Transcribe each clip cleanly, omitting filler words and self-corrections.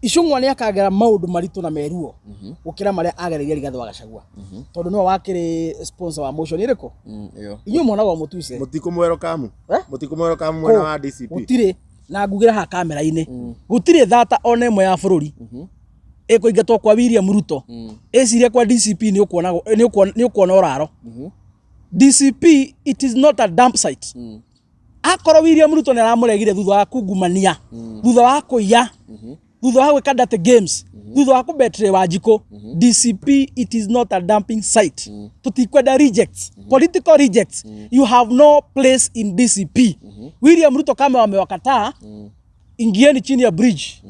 Icũng'wa nĩ akagera maũndũ maritũ na meruo gũkĩra marĩa agereire Rigathĩ wa Gachagua, tondũ nĩwe wakĩrĩ sponsor wa motion ĩrĩkũ. Ĩyo. Inyuĩ mwonaga o mũtuse. Mũtikũmwero kamu. Eh? Mũtikũmwero kamu mwena wa DCP. Gũtirĩ, na ngugĩra haha kamera-inĩ, gũtirĩ thata ona ĩmwe ya bũrũri ĩkũingatwo kwa William Ruto ĩcirie kwa DCP nĩ ũkuona nĩ ũkuona ũraro. DCP, it is not a dump site. Akorwo William Ruto nĩ aramũregire thutha wa kungumania, thutha wa kũiya, thutha wa gwĩka dirty games, thutha wa kũbetray Wanjikũ, DCP, it is not a dumping site. Tũtikwenda rejects, political rejects. You have no place in DCP. William Ruto kama wamewakataa, ingieni chini ya bridge.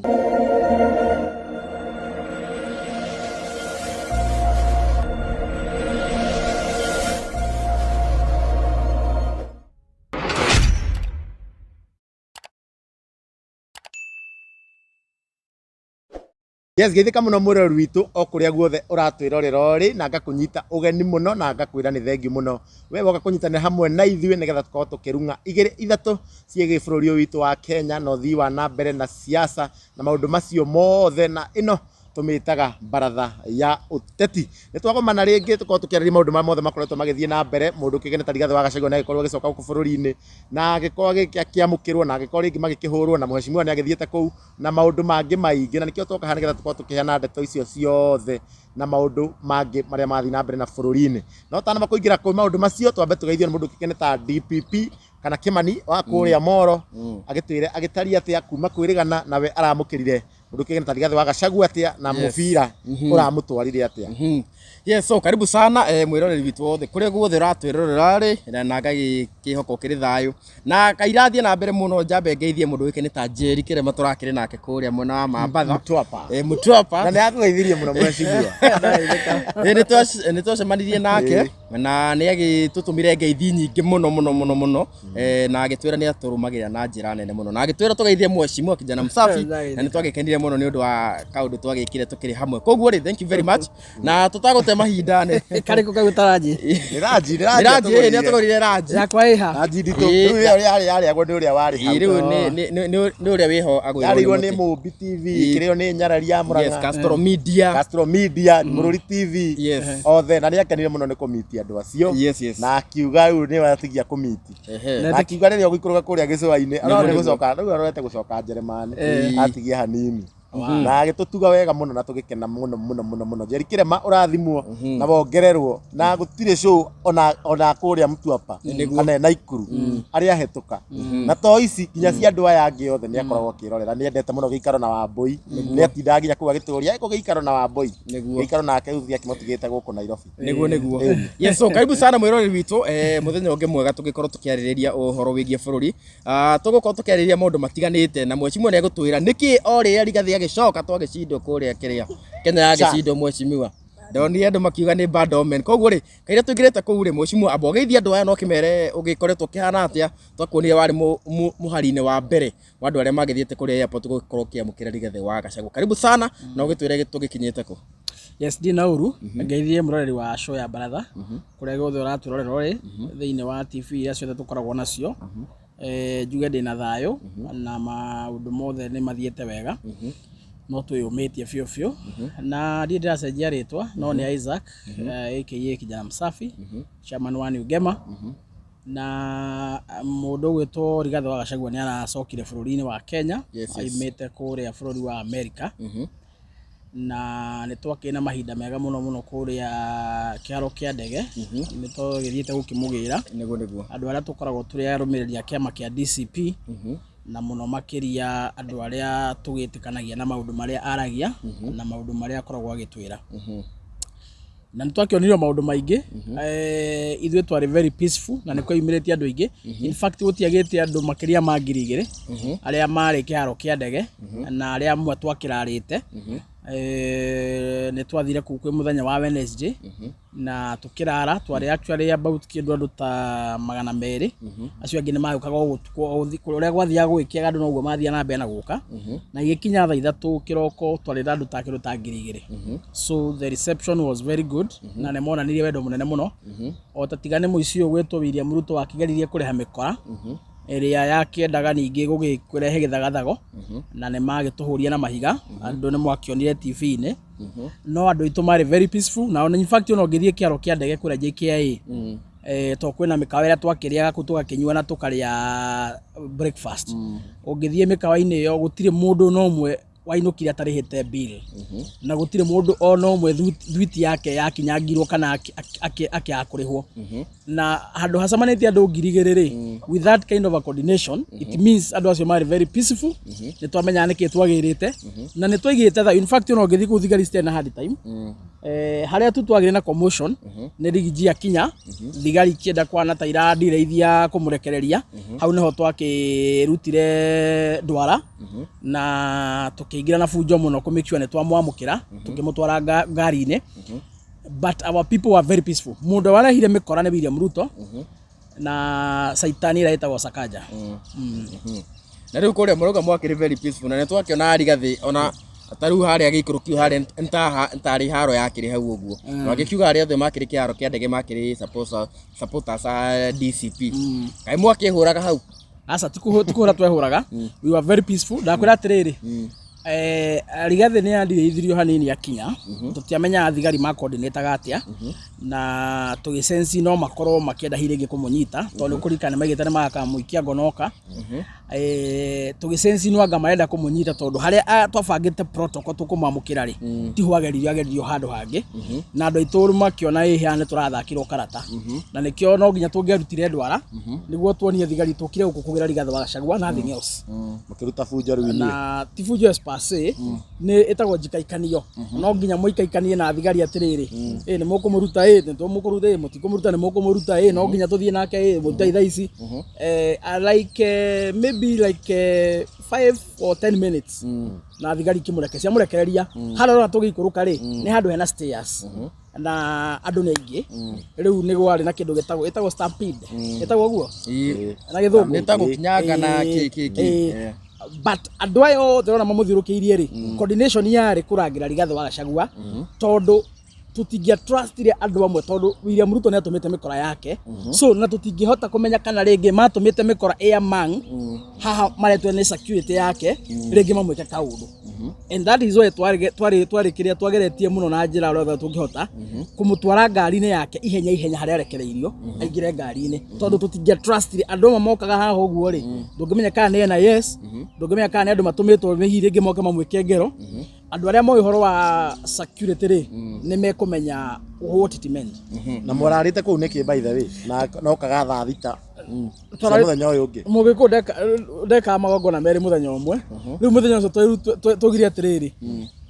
Yes, geithĩka mũno mwĩroreri witũ o kũrĩa guothe ũratwĩrorera ũrĩ, na ngakũnyita ũgeni mũno na ngakwĩra nĩ thengiũ mũno we woka kũnyitanĩra hamwe na ithuĩ nĩgetha tũkorwo tũkĩrung'a igĩrĩ ithatũ ciĩgiĩ bũrũri ũyũ witũ wa Kenya na ũthii wa na mbere na siasa na maũndũ macio mothe, na ĩno tũmĩtaga baratha ya ũteti. Nĩ twagomana rĩngĩ tũkorwo tũkĩarĩria maũndũ marĩa mothe makoretwo magĩthiĩ na mbere. Mũndũ kĩgene ta Rigathĩ wa Gachagua nĩ agĩkorwo agĩcoka gũkũ bũrũri-inĩ na agĩkorwo akĩamũkĩrwo na agĩkorwo rĩngĩ magĩkĩhũrwo, na mheshimiwa nĩ agĩthiĩte kũu na maũndũ mangĩ maingĩ, na nĩkĩo twoka haha nĩgetha tũkorwo tũkĩheana ndeto icio ciothe na maũndũ mangĩ marĩa marathiĩ na mbere na bũrũri-inĩ. No tanamba kũingĩra kwĩ maũndũ macio, twambe tũgeithio nĩ mũndũ ũkĩgene ta DPP kana Kĩmani wa kũrĩa Moro, agĩtwĩre agĩtariĩ atĩa kuma kwĩrĩgana nawe aramũkĩrire mũndũ ũkĩgene ta Rigathĩ wa Gachagua atĩa na mũbira ũramũtwarire atĩa. Yes, so karibu sana mwĩroreri witũ wothe kũrĩa guothe ũratwĩrorera rĩ, na ngagĩkĩhoka ũkĩrĩ thayũ na kairathiĩ na mbere mũno. Njambe ngeithie mũndũ ũĩkaine ta Njeri Kĩrema, tũrakĩrĩ nake kũrĩa mwena wa Mambatha. Mtwapa. Mtwapa. Na nĩ akũgeithirie mũno mheshimiwa. Nĩ twacemanirie nake na nĩ agĩtũtũmire ngeithi nyingĩ mũno mũno mũno mũno, na agĩtwĩra nĩ atũrũmagĩrĩra na njĩra nene mũno, na agĩtwĩra tũgeithie mheshimiwa kijana msafi, na nĩ twagĩkenire mũno nĩ ũndũ wa kaũndũ twagĩkire tũkĩrĩ hamwe. Koguo rĩ, thank you very much, na tũtagũte mahinda nĩ Karĩkũ kau taranji? Nĩ ranji, nĩ nĩ ranji. ranji, nĩ atũgũrire ranji. Yakwa ĩha. Ranji nditũ. Rĩu ĩyo yarĩagwo nĩ ũrĩa warĩ hau. Rĩu nĩ ũrĩa wĩho agũrĩirwo Yarĩirwo nĩ nĩ mũtĩ. Mũmbi TV, kĩrĩo nĩ Nyarari ya Yes, Murang'a, Castro Media. Castro Media, Mũrũri TV, othe, na nĩ akenire mũno nĩ kũmiti andũ acio. Na akiuga rĩu nĩ atigia kũmiti. Na akiuga rĩrĩa ũgũikũrũka kũrĩa gĩcũa-inĩ arorete gũcoka, rĩu arorete gũcoka Njeremani, atigia hanini, na agĩtũtuga wega mũno na tũgĩkena mũno mũno mũno mũno. Njeri Kĩrema, ũrathimwo na wongererwo, na gũtirĩ show ona kũrĩa Mtwapa kana Naikuru arĩa ahetũka, na to ici nginya cia andũ aya angĩ othe nĩ akoragwo akĩrorera. Nĩ endete mũno gĩikaro na Wambũi, nĩ atindaga nginya kũu agĩtũria ĩkũ gĩikaro na Wambũi. Gĩikaro nake rĩu akĩmũtigĩte gũkũ Nairobi. Nĩguo. Yes, so karibu sana mwĩroreri witũ, mũthenya ũngĩ mwega tũgĩkorwo tũkĩarĩrĩria ũhoro wĩgiĩ bũrũri. Tũgũkorwo tũkĩarĩrĩria maũndũ matiganĩte, na mheshimiwa nĩ egũtwĩra nĩkĩ o rĩrĩa Rigathĩ agĩcoka twagĩcindwo kũrĩa kĩrĩa Kenya yagĩcindwo. Mheshimiwa ndonire andũ makiuga nĩ bad omen. Koguo rĩ, kaira tũingĩrĩte kũu rĩ, mheshimiwa, amba ũgeithie andũ aya na ũkĩmere ũgĩkoretwo ũkĩhana atĩa. Twakuonire warĩ mũhari-inĩ wa mbere wa andũ arĩa magĩthiĩte kũrĩa airport gũkorwo ũkĩamũkĩra Rigathĩ wa Gachagua. Karibu sana na ũgĩtwĩre tũgĩkinyĩte kũ. Yes, ndina ũru, ngeithie mũroreri wa show ya baratha kũrĩa guothe ũratwĩrorera ũrĩ thĩinĩ wa TV iria ciothe tũkoragwo nacio. Njuge ndĩna thayũ na maũndũ mothe nĩ mathiĩte wega, no twĩyũmĩtie biũ biũ, na niĩ ndĩracenjia rĩtwa no nĩ Isaac, aka Kijana Msafi, chairman wa New Gema. Na mũndũ ũgwĩtwo Rigathĩ wa Gachagua nĩ aracokire bũrũri-inĩ wa Kenya aimĩte kũrĩa bũrũri wa Amerika, na nĩ twakĩrĩ na mahinda mega mũno mũno kũrĩa kĩharo kĩa ndege, nĩ twagĩthiĩte gũkĩmũgĩra. Nĩguo. Andũ arĩa tũkoragwo tũrĩ arũmĩrĩri a kĩama kĩa DCP, na mũno makĩria andũ arĩa tũgĩtĩkanagia na maũndũ marĩa aragia na maũndũ marĩa akoragwo agĩtwĩra, na nĩ twakĩonirio maũndũ maingĩ. Ithuĩ twarĩ very peaceful na nĩ kweyumĩrĩtie andũ aingĩ. In fact, gũtiagĩte andũ makĩria ma 2000 arĩa marĩ kĩharo kĩa ndege, na arĩa amwe twakĩrarĩte. Nĩ twathire kũu kwĩ mũthenya wa Wednesday na tũkĩrara, twarĩ actually about kĩndũ andũ ta 200. Acio angĩ nĩ magĩũkaga o gũtukũ, o ũrĩa gwathiaga gũgĩkĩaga andũ noguo mathiaga na mbere na gũka, na igĩkinya thaa 3 kĩroko twarĩ na andũ ta kĩndũ ta 2000. So the reception was very good na nĩ monanirie wendo mũnene mũno, o ta tiga nĩ mũici ũyũ gwĩtwo William Ruto wakĩgeririe kũrĩha mĩkora. Ĩrĩa yakĩendaga ningĩ gũgĩkũrehe gĩthagathago, na nĩ magĩtũhũria na mahiga. Andũ nĩ mwakĩonire TV-inĩ, no andũ aitũ marĩ very peaceful. Na in fact ona ũngĩthiĩ kĩharo kĩa ndege kũrĩa JKIA, to kwĩna mĩkawa ĩrĩa twakĩrĩaga kũu, tũgakĩnyua na tũkarĩa breakfast, ũngĩthiĩ mĩkawa-inĩ ĩyo gũtirĩ mũndũ no ũmwe wainũkire atarĩhĩte bill, na gũtirĩ mũndũ ona ũmwe thwiti yake yakinyangirwo kana akĩaga kũrĩhwo. Na handũ hacemanĩtie andũ 2,000 rĩ, with that kind of a coordination, it means andũ acio marĩ very peaceful. Nĩ twamenyaga nĩkĩ twagĩrĩte na nĩ twaigĩte thayũ. In fact ona ũngĩthiĩ kũu thigari citirĩ na hard time. Harĩa tu twagĩire na commotion nĩ Riggy G akinya, thigari ikĩenda kwana ta irandireithia kũmũrekereria. Hau nĩho twakĩrutire ndwara na tũkĩingĩra na bunjo mũno kũ make sure nĩ twamwamũkĩra, tũkĩmũtwara ngari-inĩ. But our people were very peaceful. Mũndũ warehire mĩkora nĩ William Ruto na caitani ĩrĩa ĩtagwo Sakaja. Na rĩu kũrĩa mũrauga mwakĩrĩ very peaceful, na nĩ twakĩona Rigathĩ ona ta rĩu harĩa gĩikũrũkio harĩa ntarĩ haro yakĩrĩ hau ũguo, na agĩkiuga arĩa othe makĩrĩ kĩharo kĩa ndege makĩrĩ supporters a DCP. Kaĩ mwakĩhũraga hau? Aca, ti kũhũra twehũraga. We were very peaceful. Ndakwĩra atĩrĩrĩ, Rigathĩ nĩ andireithirio hanini akinya. Tũtiamenyaga thigari macoordinataga atĩa, na tũgĩsensi no makorwo makĩenda hihi rĩngĩ kũmũnyita, tondũ nĩ kũririkana nĩ maigĩte nĩ makamũikia ngonoka. Tũgĩsensi no anga marenda kũmũnyita, tondũ harĩa twabangĩte protocol tũkũmwamũkĩra rĩ, tiho ageririo, ageririo handũ hangĩ. Na andũ aitũ makĩona ĩ haha nĩ tũrathakĩrwo karata, na nĩkĩo no nginya tũngĩarutire ndwara nĩguo tuonie thigari tũkire gũkũ kũgĩra Rigathĩ wa Gachagua, nothing else. Mũkĩruta bunjo rĩu inyuĩ? Na ti bunjo as per se, nĩ ĩtagwo njikaikanio. No nginya mũikaikanie na thigari atĩrĩrĩ, ĩ nĩ mũkũmũruta, ĩ nĩ tũmũkũruta, ĩ mũtikũmũruta, nĩ mũkũmũruta, ĩ no nginya tũthiĩ nake, ĩ mũrutai thaa ici. Like maybe like 5 or 10 minutes na thigari ikĩmũreke, ciamũrekereria harĩa ũrona tũgĩikũrũka rĩ, nĩ handũ hena stairs na andũ nĩ aingĩ. Rĩu nĩ gwarĩ na kĩndũ gĩtagwo ĩtagwo stampede, ĩtagwo ũguo na gĩthũngũ. Nĩ ta gũkinyanga na kĩ kĩ kĩ. But andũ aya othe ũrona mamũthiũrũkĩirie rĩ, coordination yarĩ kũrangĩra Rigathĩ wa Gachagua, tondũ tũtingĩa trustire andũ amwe, tondũ William Ruto nĩ atũmĩte mĩkora yake. So na tũtingĩhota kũmenya kana rĩngĩ matũmĩte mĩkora ĩ among haha maretwo nĩ security yake, rĩngĩ mamwĩke kaũndũ. And that is why twarĩ twarĩ twarĩ kĩrĩa twageretie mũno na njĩra ũrĩa tũngĩhota kũmũtwara ngari-inĩ yake ihenya ihenya harĩa arekereirio aingĩre ngari-inĩ, tondũ tũtingĩa trustire andũ amwe mokaga haha ũguo rĩ, ndũngĩmenya kana nĩ NIS, ndũngĩmenya kana nĩ andũ matũmĩtwo nĩ hihi rĩngĩ moke mamwĩke ngero. Andũ arĩa moĩ ũhoro wa security rĩ, nĩ mekũmenya what it meant. Na mũrarĩte kũu nĩkĩ, by the way, na nokaga thaa 6 cia mũthenya ũyũ ũngĩ? Mũgĩkũyũ ndekaga magongona merĩ mũthenya ũmwe. Rĩu mũthenya ũcio twaugire atĩrĩrĩ,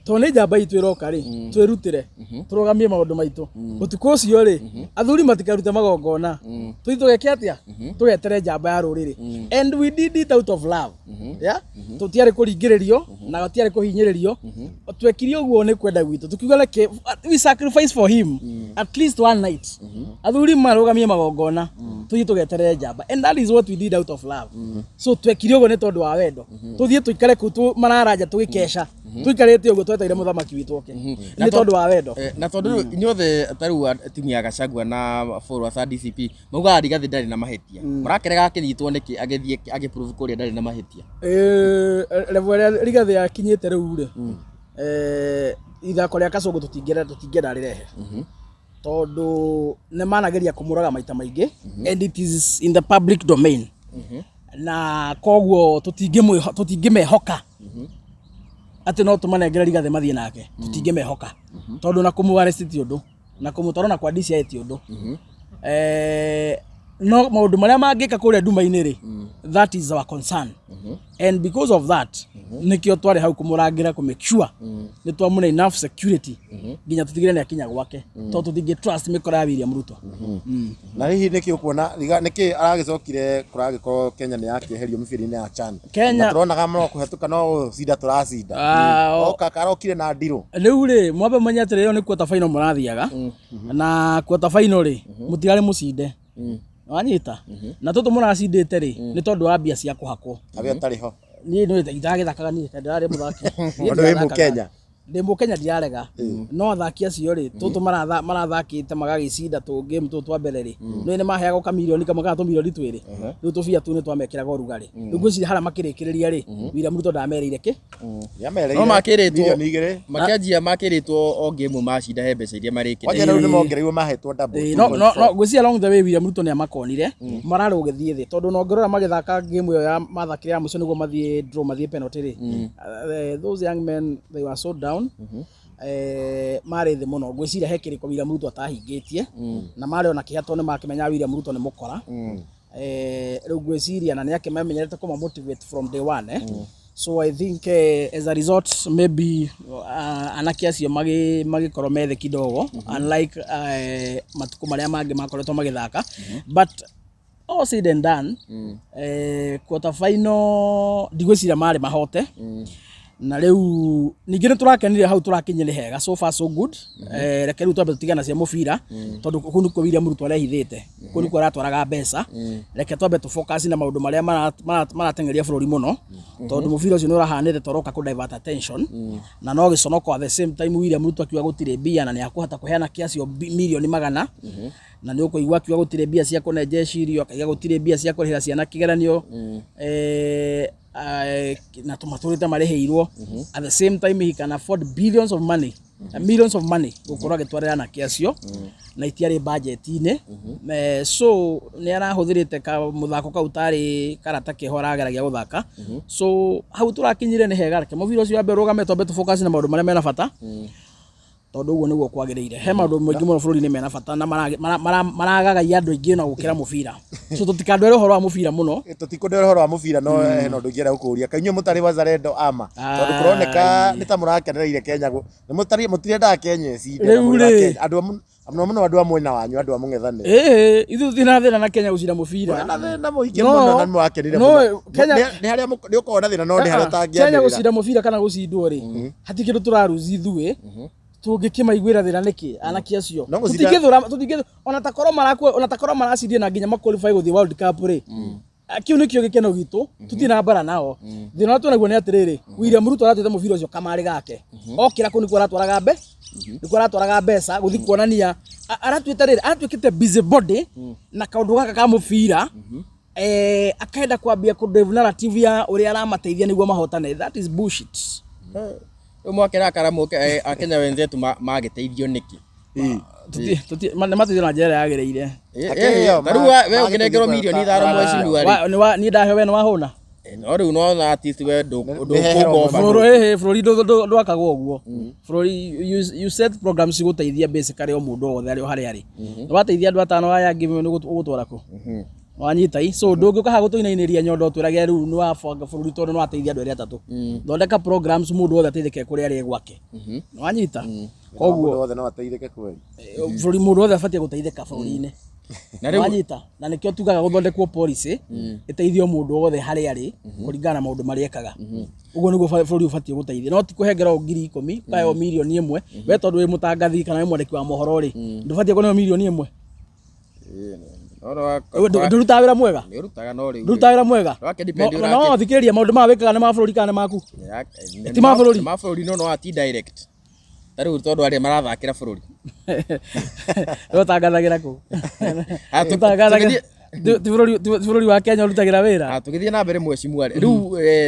tondũ nĩ njamba itũ ĩroka rĩ, twĩrutĩre tũrũgamie maũndũ maitũ ũtukũ ũcio rĩ, athuri matikarute magongona, tũthiĩ tũgeke atĩa, tũgetere njamba ya rũrĩrĩ. And we did it out of love, yeah? Tũtiarĩ kũringĩrĩrio na gũtiarĩ kũhinyĩrĩrio. Twekire ũguo nĩ kwenda gwitũ, tukiuga reke we sacrifice for him at least one night, athuri marũgamie magongona, tũthiĩ tũgeterere njamba. And that is what we did out of love. So twekire ũguo nĩ tondũ wa wendo, tũthiĩ tũikare kũu mararanja tũgĩkeca, tũikarĩte ũguo twetereire mũthamaki witũ oke, nĩ tondũ wa wendo. Na tondũ rĩu inyuothe ta rĩu timu ya Gachagua na followers a DCP maugaga Rigathĩ ndarĩ na mahĩtia, mũrakĩrega akĩnyitwo nĩkĩ agĩthiĩ agĩprove kũrĩa ndarĩ na mahĩtia? Level ĩrĩa Rigathĩ akinyĩte rĩu rĩ, ithako rĩa kacũngũ tũtingĩenda rĩrehe, tondũ nĩ manageria kũmũraga maita maingĩ and it is in the public domain, na koguo tũtingĩmehoka atĩ no tũmanengere Rigathĩ mathiĩ nake. Tũtingĩmehoka, tondũ na kũmũ ti ũndũ, na kũmũtwara na kwa DCI ti ũndũ. No maũndũ marĩa mangĩka kũrĩa nduma-inĩ rĩ, that is our concern, and because of that nĩkĩo twarĩ hau kũmũrangĩra, kũ make sure nĩ twamũne enough security nginya tũtigĩre nĩ akinya gwake, tondũ tũtingĩ trust mĩkora ya William Ruto. Na hihi nĩkĩ ũkuona nĩkĩ aragĩcokire kũragĩkorwo Kenya nĩ yakĩeherio mĩbira-inĩ ya CHAN? Na tũronaga no kũhetũka no cinda tũracinda. Oka karokire na ndirũ. Rĩu rĩ, mwambe menye atĩrĩ, ĩyo nĩ quarter final mũrathiaga, na quarter final rĩ, mũtirarĩ mũcinde, wanyita? Na tũtũ mũracindĩte rĩ, nĩ tondũ wa mbia cia kũhakwo. Abe ũtarĩ ho. Niĩ nĩ ndagĩthakaga, niĩ ndĩrarĩ mũthaki. Niĩ Tondũ wĩ ndirathakaga. Mũkenya. Ndĩ mũkenya ndirarega, no athaki acio rĩ, tũtũ marathakĩte magagĩcinda tũ game tũtũ twa mbere rĩ, nĩ nĩ maheagwo kamirioni kamwe kana tũmirioni twĩrĩ. Rĩu tũbia tũu nĩ twamekĩraga ũrugarĩ. Rĩu ngwĩciria harĩa makĩrĩkĩrĩria rĩ, William Ruto ndamerĩire kĩ. Nĩamerĩire No makĩrĩtwo mirioni 2. Makĩanjia makĩrĩtwo o game macinda he mbeca iria Kwanja marĩkĩte. rĩu nĩmongereirwo, mahetwo double. No ngwĩciria along the way William Ruto nĩ amakonire mararĩ ũgĩthiĩ thĩ, tondũ no ngĩrora magĩthaka game ĩyo ya mathakire ya mũico nĩguo mathiĩ draw, mathiĩ penalty rĩ, those young men, they were so down. Marĩ thĩ mũno. Ngwĩciria he kĩrĩko William Ruto atahingĩtie na marĩ ona kĩha, tondũ nĩ makĩmenyaga William Ruto nĩ mũkora. Rĩu ngwĩciria na nĩ akĩmamenyerete kũma motivate from day one. So I think as a result maybe anake acio magĩkorwo me thĩ kidogo, unlike matukũ marĩa mangĩ makoretwo magĩthaka. But all said and done, quarter final ndigwĩciria marĩ mahote. Na rĩu ningĩ nĩ tũrakenire hau tũrakinyire nĩ hega, so far so good. Reke rĩu twambe tũtigane cia mũbira, tondũ kũu nĩkuo William Ruto arehithĩte, kũu nĩkuo aratwaraga mbeca. Reke twambe tũ focus na maũndũ marĩa marateng'eria bũrũri mũno, tondũ mũbira ũcio nĩ ũrahanĩte toroka kũ divert attention na no gĩconoko. At the same time William Ruto akiuga gũtirĩ mbia na nĩ akũhota kũheana kĩacio mirioni 100, na nĩ ũkũigua akiuga gũtirĩ mbia cia kũne jeshi irio, akaiga gũtirĩ mbia cia kũrĩhĩra ciana kĩgeranio, na tũmatũrĩte marĩhĩirwo. At the same time he can afford billions of money, millions of money, gũkorwo agĩtwarĩra anake acio na itiarĩ budget-inĩ. So nĩ arahũthĩrĩte ka mũthako kau tarĩ karata keho arageragia gũthaka. So hau tũrakinyire nĩ hega. Reke mũbira ũcio wambe ũrũgame, twambe tũ focus na maũndũ marĩa mena bata, tondũ ũguo nĩguo kwagĩrĩire. He maũndũ maingĩ mũno bũrũri-inĩ mena bata na maragagaia andũ aingĩ na gũkĩra mũbira, so tũtikandwere ũhoro wa mũbira mũno. Tũtikũndwera ũhoro wa mũbira, no hena ũndũ ingĩenda gũkũria. Kaĩ inyuĩ mũtarĩ wazalendo ama? Tondũ kũroneka nĩ ta mũrakenereire Kenya, nĩ mũtarĩ mũtirendaga Kenya ĩcinde na Rĩu mũrĩ rĩ. Kenya. Andũ a mũno mũno andũ a mwena wanyu, andũ a mũng'ethanĩro. Ĩĩ, ithuĩ tũtirĩ na thĩna na Kenya gũcinda mũbira. Na thĩna mũingĩ No, mũno na nĩ mwakenire no, mũno. Kenya- Nĩ harĩa nĩ ũkoragwo na thĩna, no nĩ harĩa Kenya ũtangĩanĩrĩra. gũcinda mũbira kana gũcindwo rĩ, hatirĩ kĩndũ tũraruci ithuĩ. Tũngĩkĩmaiguĩra thĩna nĩkĩ anake acio? No gũcinda- Tũtingĩthũra, tũtingĩ ona takorwo marakua, ona takorwo maracindire na nginya maqualify gũthiĩ World Cup rĩ, kĩu nĩkĩo gĩkeno gitũ. Tũtirĩ na mbara nao. Thĩna ũrĩa twĩnaguo nĩ atĩrĩrĩ, William Ruto aratuĩte mũbira ũcio kamarĩ gake. Okĩra kũu nĩkuo aratwaraga mbe nĩkuo aratwaraga mbeca gũthiĩ kuonania aratuĩte rĩrĩ, aratuĩkĩte busy body na kaũndũ gaka ka mũbira. Akenda kwambia kũ drive narrative ya ũrĩa aramateithia nĩguo mahotane. That is bullshit. Rĩu mwakĩrakara mũke akenya wenzetu magĩteithio nĩkĩ? Nĩ mateithio na njĩra ĩrĩa yagĩrĩire. Akĩheo, Ta rĩu we ũkĩnengerwo mirioni 5, mheshimiwa rĩ, Niĩ ndaheo, we nĩ wahũna. No rĩu nona at least we Nĩ hehero ndũkũngomba. Bũrũri ndwakagwo ũguo. Bũrũri you set programs cigũteithia basically o mũndũ o wothe arĩ o harĩa arĩ. Nĩ wateithia andũ atano, aya angĩ nĩ ũgũtwara kũ? Wanyita i? So ndũngĩũka haha gũtũinainĩria nyondo twĩrage rĩu nĩ wabanga bũrũri tondũ nĩ wateithia andũ erĩ atatũ. Thondeka programs mũndũ wothe ateithĩke kũrĩa arĩ gwake. Nĩ wanyita? Koguo Koguo wothe no ateithĩke kweli. Bũrũri, mũndũ wothe abatiĩ gũteithĩka bũrũri-inĩ. Na rĩu Wanyita? Na nĩkĩo tugaga gũthondekwo policy ĩteithie o mũndũ wothe harĩa arĩ kũringana na maũndũ marĩa ekaga. Ũguo nĩguo bũrũri ũbatiĩ gũteithia, no ti kũhengera o 10,000, ũkaheo mirioni 1 we tondũ wĩ mũtangathi kana wĩ mwandĩki wa mohoro rĩ, ndũbatiĩ kũneo mirioni 1. No Ndũrutaga wĩra mwega. Nĩ ũrutaga, no rĩu Ndũrutaga wĩra mwega. Wake depend No thikĩrĩria, maũndũ maya wĩkaga nĩ ma bũrũri kana nĩ maku? Ti ma bũrũri. Ma bũrũri, no ti direct ta rĩu tondũ arĩa marathakĩra bũrũri. We ũtangathagĩra kũ? Ah, Ũtangathagĩra ti bũrũri wa Kenya ũrutagĩra wĩra. Ah, tũgĩthiĩ na mbere, mheshimiwa rĩ,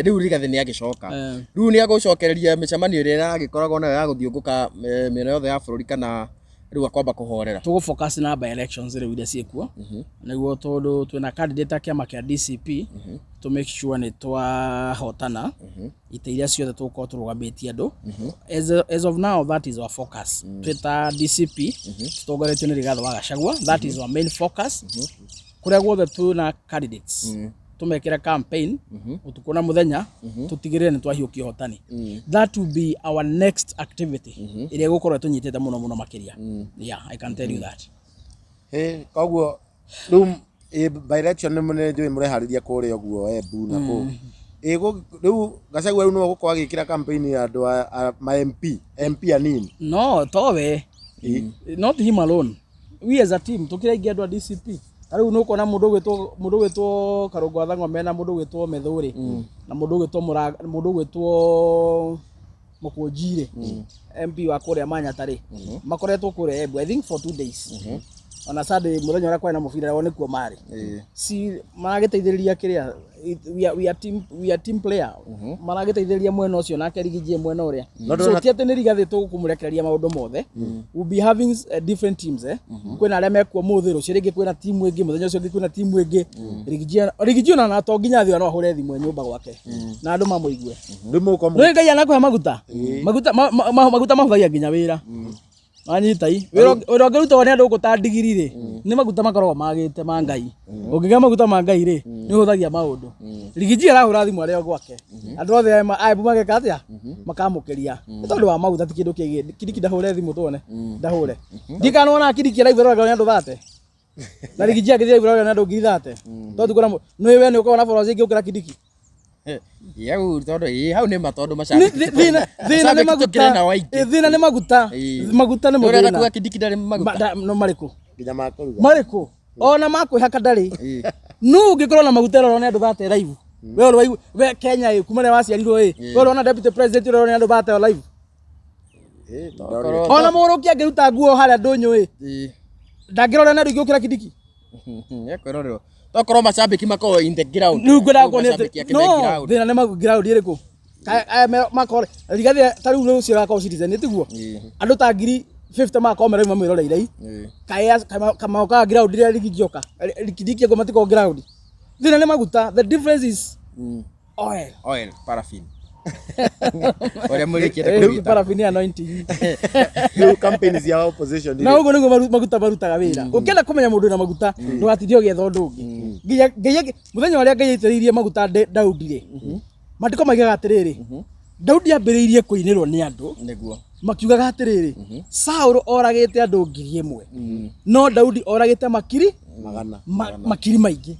rĩu Rigathĩ nĩ agĩcoka. Rĩu nĩ agũcokereria mĩcemanio ĩrĩa ĩragĩkoragwo nayo ya gũthiũngũka mĩena yothe ya bũrũri, kana rĩu akwamba kũhorera? Tũgũ focus na by elections rĩu iria ciĩkuo nĩguo, tondũ twĩna candidate a kĩama kĩa DCP, to make sure nĩ twahotana itĩ iria ciothe tũgũkorwo tũrũgamĩtie andũ. As of now, that is our focus. Twĩ ta DCP tũtongoretio nĩ Rigathĩ wa Gachagua, that is our main focus. Kũrĩa guothe twĩna candidates, tũmekĩre campaign ũtukũ na mũthenya, tũtigĩrĩre nĩ twahiũkia ũhotani. That will be our next activity ĩrĩa ĩgũkorwo ĩtũnyitĩte mũno mũno makĩria. Yeah, I can tell you that. Hĩ, koguo rĩu by election nĩ njũĩ mũreharĩria kũrĩa ũguo Embu na kũ. Rĩu Gachagua rĩu nĩwe ũgũkorwo agĩkĩra campaign ya andũ a ma MP, MP anini. No towe, not him alone, we as a team tukira aingĩ andũ a DCP. Ta rĩu nĩ ũkuona mũndũ ũgwĩtwo Karũngũ wa Thang'wa mena mũndũ ũgwĩtwo Methũrĩ na mũndũ ũgwĩtwo Mũkũnji rĩ, MP wa kũrĩa Manyata rĩ, makoretwo kũrĩa Embu I think for 2 days. Ona Sunday mũthenya ũrĩa kwarĩ na mũbira wao nĩkuo marĩ. Si maragĩteithĩrĩria kĩrĩa, we are team player, maragĩteithĩrĩria mwena ũcio nake Riggy G mwena ũrĩa. No So ti atĩ nĩ Rigathĩ tũkũmũrekereria maũndũ mothe. We'll be having different teams, eh. Kwĩna arĩa mekuo mũthĩ, rũciũ rĩngĩ kwĩna timu ĩngĩ, mũthenya ũcio ũngĩ kwĩna timu ĩngĩ. Riggy G, Riggy G ona to nginya athiĩ, no ahũre thimũ e nyũmba gwake na andũ mamũigue. Rĩu mũgũkorwo Nĩ Ngai anakũhe maguta, maguta maguta mahũthagia nginya wĩra. Wanyita i wĩra wĩra ũngĩrutwo nĩ andũ gũkũ ta ndigiri rĩ, nĩ maguta makoragwo magĩte ma Ngai. Ũngĩgĩa maguta ma Ngai rĩ, nĩ ũhũthagia maũndũ. Riggy G arahũra thimũ arĩ o gwake, andũ othe aya a Embu mageka atĩa? Makamũkĩria nĩ tondũ wa maguta, ti kĩndũ kĩngĩ. Kindiki ndahũre thimũ tuone ndahũre ndikana wona Kindiki live ĩroragwo nĩ andũ 30, na Riggy G agĩthiĩ live ĩroragwo nĩ andũ 30,000. Tondũ tukora nĩ we nĩ ũkoragwo na followers aingĩ gũkĩra Kindiki. Yau tondũ ĩ hau nĩ ma tondũ Nĩ- macambĩki thĩna nĩ macambĩki maguta. tũkĩrĩ nao aingĩ. Thĩna nĩ maguta. Maguta nĩ Ũrenda mũthĩna. kuga Kindiki ndarĩ maguta? No marĩkũ? Nginya makũruga. Marĩkũ? Ona makwĩhaka ndarĩ. Nu ũngĩkorwo na maguta ĩrorwo nĩ andũ 30 live, we ũrĩ waigua we Kenya ĩ kuma rĩrĩa waciarirwo ĩ, we ũrona deputy president ũrorwo nĩ andũ 30 live? Tokorwo- Ona mũrũki angĩruta nguo harĩa ndũnyũ ĩ, ndangĩrorwo nĩ andũ aingĩ gũkĩra Kindiki. Nĩekwĩrorerwo tokorwo macambĩki makorwo in the ground. Rĩu ngwendaga kuonia Macambĩki ake no me ground. thĩna nĩ ground ĩrĩkũ? Aya makorwo Rigathĩ ta rĩu rũciũ agakorwo Citizen nĩ tiguo andũ ta 50,000 magakorwo me raima mwĩroreire kaĩ kamokaga ground rĩrĩa Riggy G oka, Kindiki ngo matikorwo ground. Thĩna nĩ maguta. The difference is oil. Oil, paraffin, ũrĩa mũrĩkĩte Rĩu kũrita. Paraffin anointing. Rĩu campaign cia opposition Na ũguo nĩguo maguta marutaga wĩra. Ũkĩenda kũmenya mũndũ na maguta, ndũgatinde ũgĩetha ũndũ ũngĩ. Nginya Ngai mũthenya ũrĩa Ngai aitĩrĩirie maguta Daudi rĩ, maandĩko maigaga atĩrĩrĩ, Daudi ambĩrĩirie kũinĩrwo nĩ andũ makiugaga atĩrĩrĩ, Saũlũ oragĩte andũ 1,000, no Daudi oragĩte makiri magana. Makiri maingĩ.